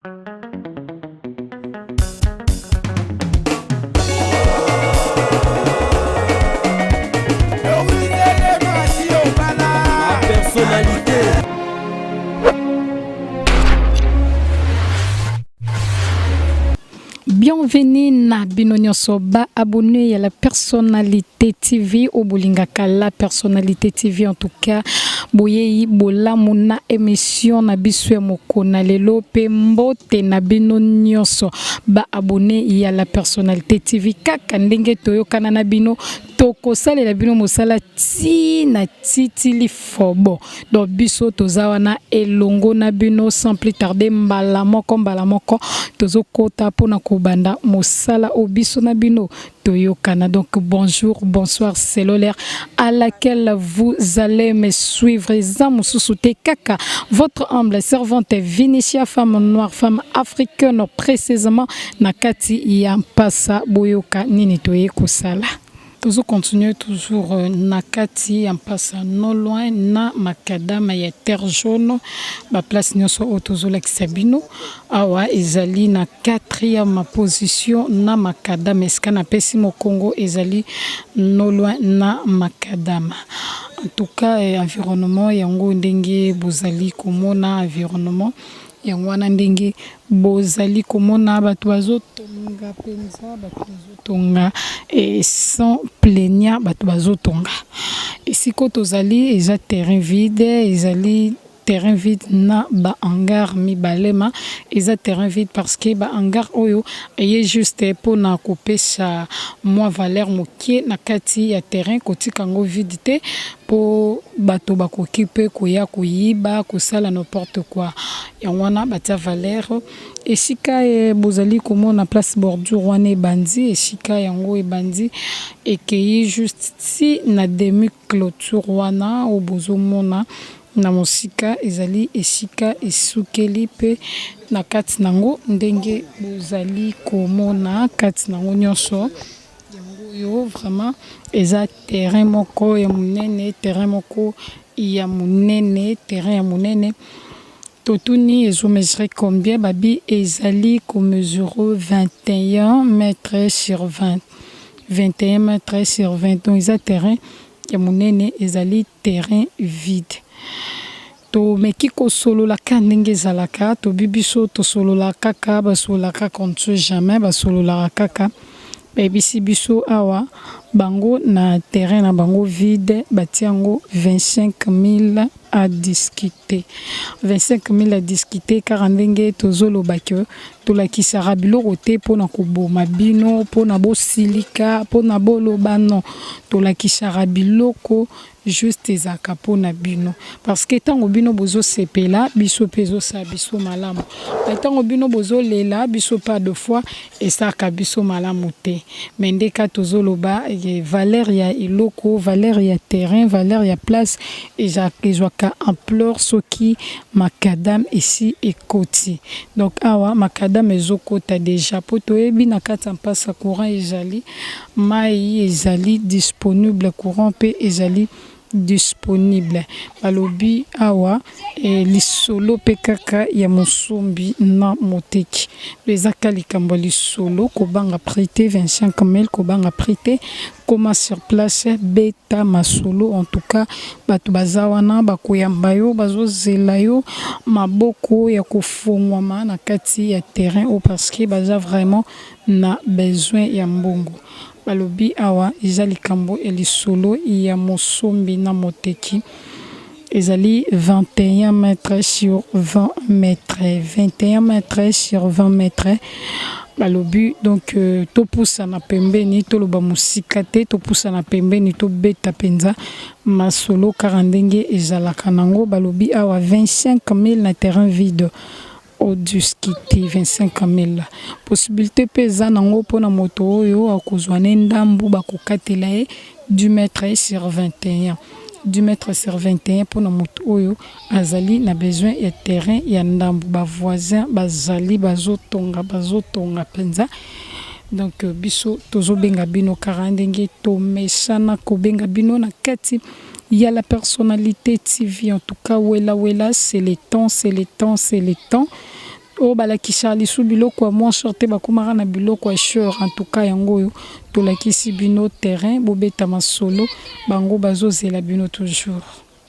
Personnalité. Bienvenue na bino nyonso ba abonné ya la personnalité TV oyo bolingaka la personnalité TV en tout cas boyei bolamu na émission na biso ya mokona lelo pe mbote na bino nyonso ba abonné ya la personnalité TV kaka ndenge toyokana na bino tokosalela bino mosala ti na titili fobo donc biso toza wana elongo na bino sans plus tarder mbala moko mbala moko tozokota mpona kobanda mosala oyo biso na bino toyokana. Donc bonjour, bonsoir, selon l'heure à laquelle vous allez me suivre. Eza mosusu te kaka votre humble servante Vinicia, femme noire, femme africaine, précisément na kati ya mpasa. Boyoka nini toye kosala. Tozo continuer toujours na kati ya mpasa, non loin na macadam ya Terre Jaune. Baplace nyonso oyo tozolakisa bino awa ezali na quatrième position na macadam. Esika napesi mokongo ezali non loin na macadam. En tout cas, environnement yango ndenge bozali komona, environnement yango wana ndenge bozali komona, bato bazotonga mpenza, bato bazotonga sans plaignant. Bato bazotonga. Esika tozali eza terrain vide, ezali terrain vide na bahangar mibale. Ma eza terrain vide parce que bahangar oyo eye juste mpona kopesa mwa valeur moke na kati ya terrain. Kotika yango vide te mpo bato bakoki mpe koya koyiba, kosala n'importe quoi. Yango wana batia valeur. Esika bozali komona place bordure wana ebandi, esika yango ebandi, ekei juste ti na demi clôture wana oyo bozomona na mosika, ezali esika esukeli. Mpe na kati nango, ndenge bozali komona kati nango nyonso, yango oyo vraiment eza terrain moko ya monene, terrain moko ya monene, terrain ya monene. Totuni ezomesure combien, babi ezali komesure 21 mètres sur 20, 21 mètres sur 20. Donc eza terrain ya monene, ezali terrain vide. Tomeki kosolola ka ndenge ezalaka. Tobi biso tosolola kaka, basolola kaka, on ne sait jamais, basololaka kaka. Bayebisi biso awa bango na terrain na bango vide batia yango 25 000 à discuter, 25 000 à discuter. Kaka ndenge tozoloba ke tolakisaka biloko te mpona koboma bino, mpona bosilika, mpona boloba. Non, tolakisaka biloko juste ezalaka mpona bino, parce que ntango bino bozosepela, biso mpe ezosala biso malamu. Ntango bino bozolela, biso pas de fois esalaka biso malamu te. Mais ndeka tozoloba, valeur ya eloko, valeur ya terrain, valeur ya place ezwaka ampleur soki macadam esi ekoti. Donc awa macadam ezokota déjà, mpo toyebi na kati ya mpasa courant ezali, mai ezali disponible, courant mpe ezali disponible. Balobi awa lisolo mpe kaka ya mosombi na moteki, eza ka likambo ya lisolo. Kobanga prix te, 25 000, kobanga prix te. Koma sur place, beta masolo. En tout cas bato baza wana bakoyamba yo, bazozela yo maboko ya kofungwama na kati ya terrain oyo, parce que baza vraiment na besoin ya mbongo. Balobi awa eza likambo ya lisolo ya mosombi na moteki, ezali 21 mètres sur 20 mètres, 21 mètres sur 20 mètres balobi. Donc topusana pembeni, toloba mosika te, topusana pembeni, tobeta mpenza masolo kaka ndenge ezalaka nango. Balobi awa 25 000 na terrain vide odiscuter, 25 000. Possibilité mpe eza nango mpona moto oyo akozwa ne ndambu, bakokatela ye 10 mètres sur 21, 10 mètres sur 21, mpona moto oyo azali na besoin ya terrain ya ndambu. Bavoisin bazali bazotonga, bazotonga mpenza. Donc biso tozobenga bino kaka ndenge tomesana kobenga bino na kati ya la personnalité TV. En tout cas, wela wela, c'est le temps, c'est le temps, c'est le temps. Oyo balakisaka lisusu biloko ya moins cher te, bakomaka na biloko ya cher. En tout cas yango oyo tolakisi bino terrain, bobeta masolo, bango bazozela bino toujours.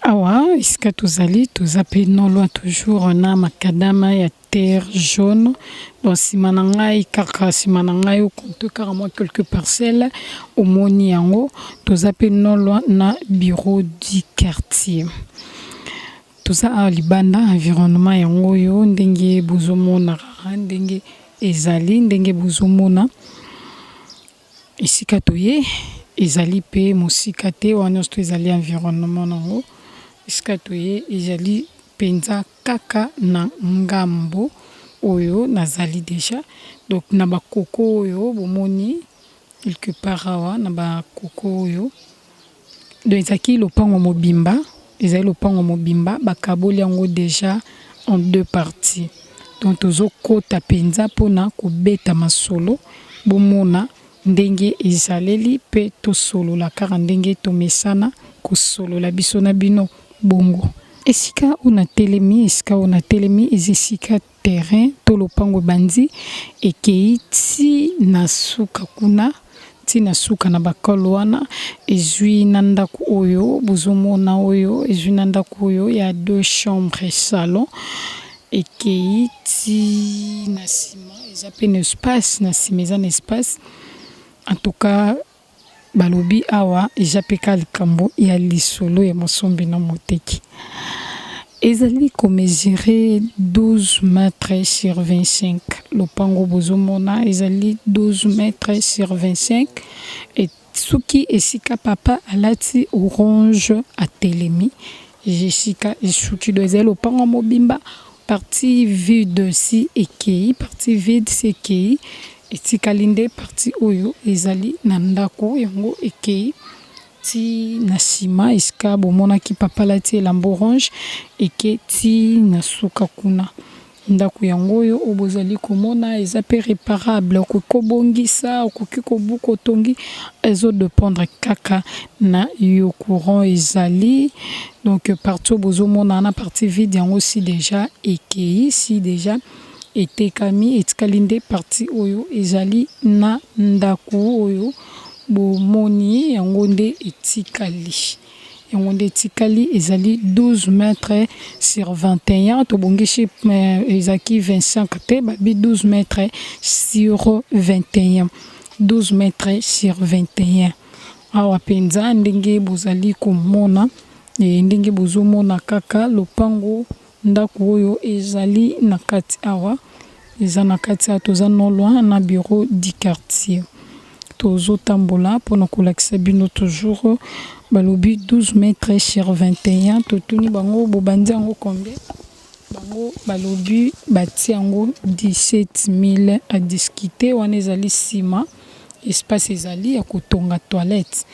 Awa esika tozali, toza pe non loin toujours na macadam ya terre jaune. Donc nsima na ngai, kaka nsima na ngai, ocompter kaka mwa quelques parcelles, omoni yango. Toza pe non loin na bureau du quartier. Toza awa libanda, environnement yango oyo ndenge bozomona kaka ndenge ezali, ndenge bozomona esika toye ezali pe mosika te. Wana nyonso to ezali environnement nango. Esika toye ezali mpenza kaka na ngambo oyo nazali déjà. Donc na bakoko oyo bomoni quelque part awa, na bakoko oyo, donc ezalaki lopango mobimba, ezali lopango mobimba, bakaboli yango déjà en deux parties. Donc tozokota mpenza mpona kobeta masolo, bomona ndenge ezaleli mpe tosolola kaka ndenge tomesana kosolola biso na bino bongo. Esika oyo natelemi, esika oyo natelemi eza esika terrain to lopango ebandi, ekei ti na suka kuna, ti na suka na bakole wana. Ezwi na ndako oyo bozomona oyo, ezwi na ndako oyo ya deux chambres salon, ekei ti na nsima, eza pe na espace na nsima, eza na espace. En tout cas balobi awa eza pe kaka likambo ya lisolo ya mosombi na moteki. Ezali komesurer 12 mètres sur 25. Lopango bozomona ezali 12 mètres sur 25. Et soki esika papa alati orange atelemi, esika esuki. Donc ezali lopango mobimba, partie vide si ekei, partie vide si ekei, etikali nde partie oyo ezali na ndako, yango ekei ti na nsima esika bomonaki papa alati elamba orange, eke ti na suka kuna. Ndako yango oyo oyo bozali komona eza pe réparable, okoki kobongisa, okoki kobuka, otongi, ezodépendre kaka na yo. Courant ezali. Donc partie oyo bozomona wana, partie vide yango, si déjà ekei, si déjà etekami, etikali nde partie oyo ezali na ndako oyo bomoni, yango nde etikali, yango nde etikali. Ezali 12 mètres sur 21. Tobongisi, ezalaki 25 te, babi 12 mètres sur 21, 12 mètres sur 21. Awa mpenza ndenge bozali komona, ndenge bozomona kaka lopango, ndako oyo ezali na kati awa, eza na kati awa. Toza non loin na bureau du quartier. Tozotambola mpona kolakisa bino toujours. Balobi 12 mètres sur 21. Totuni bango bobandi yango combien, bango balobi batie yango 17 000, à discuter. Wana ezali nsima, espace ezali ya kotonga toilette.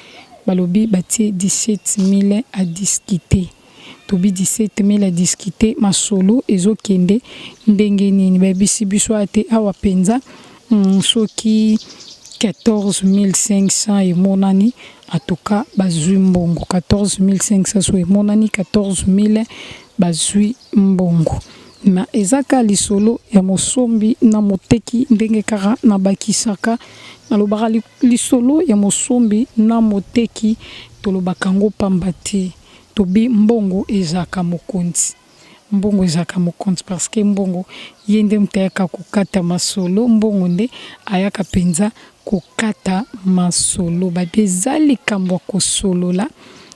Balobi batie 17 000, à discuter. Tobi 17 000, à discuter. Masolo ezokende ndenge nini, bayebisi biso ate awa mpenza soki 14 500 emonani, en tout cas bazwi mbongo. 14 500 so emonani, 14 000 bazwi mbongo. Ma eza kaka lisolo ya mosombi na moteki. Ndenge kaka nabakisaka, nalobaka lisolo ya mosombi na moteki, tolobaka yango pamba te. Tobi mbongo ezalaka mokonzi, mbongo ezalaka mokonzi, parce que mbongo ye nde moto ayaka kokata masolo, mbongo nde ayaka mpenza kokata masolo. Babi eza likambo ya kosolola,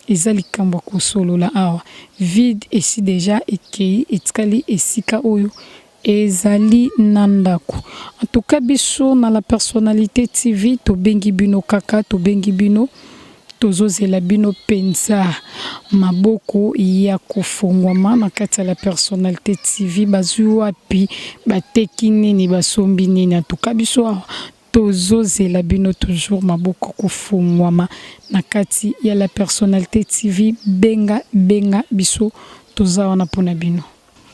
eza likambo ya kosolola. Awa vide esi déjà ekei, etikali esika oyo ezali na ndako. En tout cas biso na La Personnalité TV tobengi bino kaka, tobengi bino, tozozela bino mpenza, maboko ya kofungwama na kati ya La Personnalité TV. Bazwi wapi, bateki nini, basombi nini? En tout cas biso awa tozozela bino toujours, maboko kofungwama na kati ya La Personnalité TV. Benga, benga biso, toza wana mpona bino.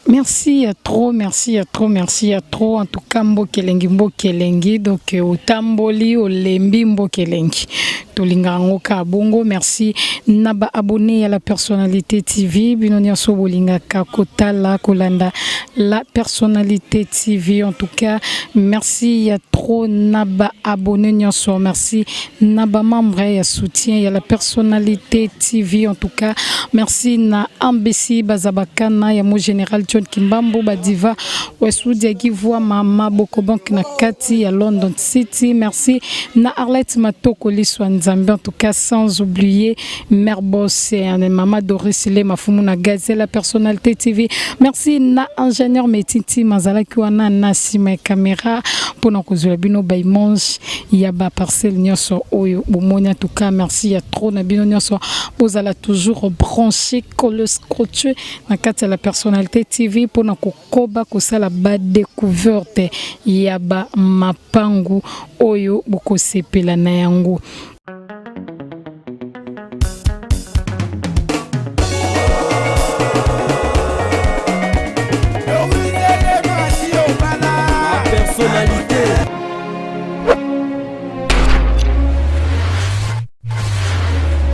Merci ya trop, merci ya trop, merci ya trop. En tout cas, mboka elengi, mboka elengi. Donc, otamboli, olembi, mboka elengi. Tolinga yango ka bongo. Merci na ba abonné ya La Personnalité TV. Bino nyonso bolingaka kotala, kolanda La Personnalité TV. En tout cas, merci ya trop na ba abonné nyonso. Merci na ba membre ya soutien ya La Personnalité TV. En tout cas, merci na Ambesi Bazabakana ya mo général John Kimbambo Badiva Wesudi Givwa Mama Boko Bank na kati ya London City. Merci na Arlette Matoko Liswa Nzambe. En tout cas, sans oublier Mère Boss et Mama Doris Le Mafumu na Gazelle La Personnalité TV. Merci na ingénieur Metiti Mazalaki wana na sima caméra mpona kozwela bino ba image ya ba parcelle nyonso oyo bomoni. En tout cas, merci ya trop na bino nyonso. Bozala toujours branché, collé, scotché na kati ya La Personnalité TV mpona kokoba kosala ba découverte ya ba mapangu oyo bokosepela na yango. Personnalité.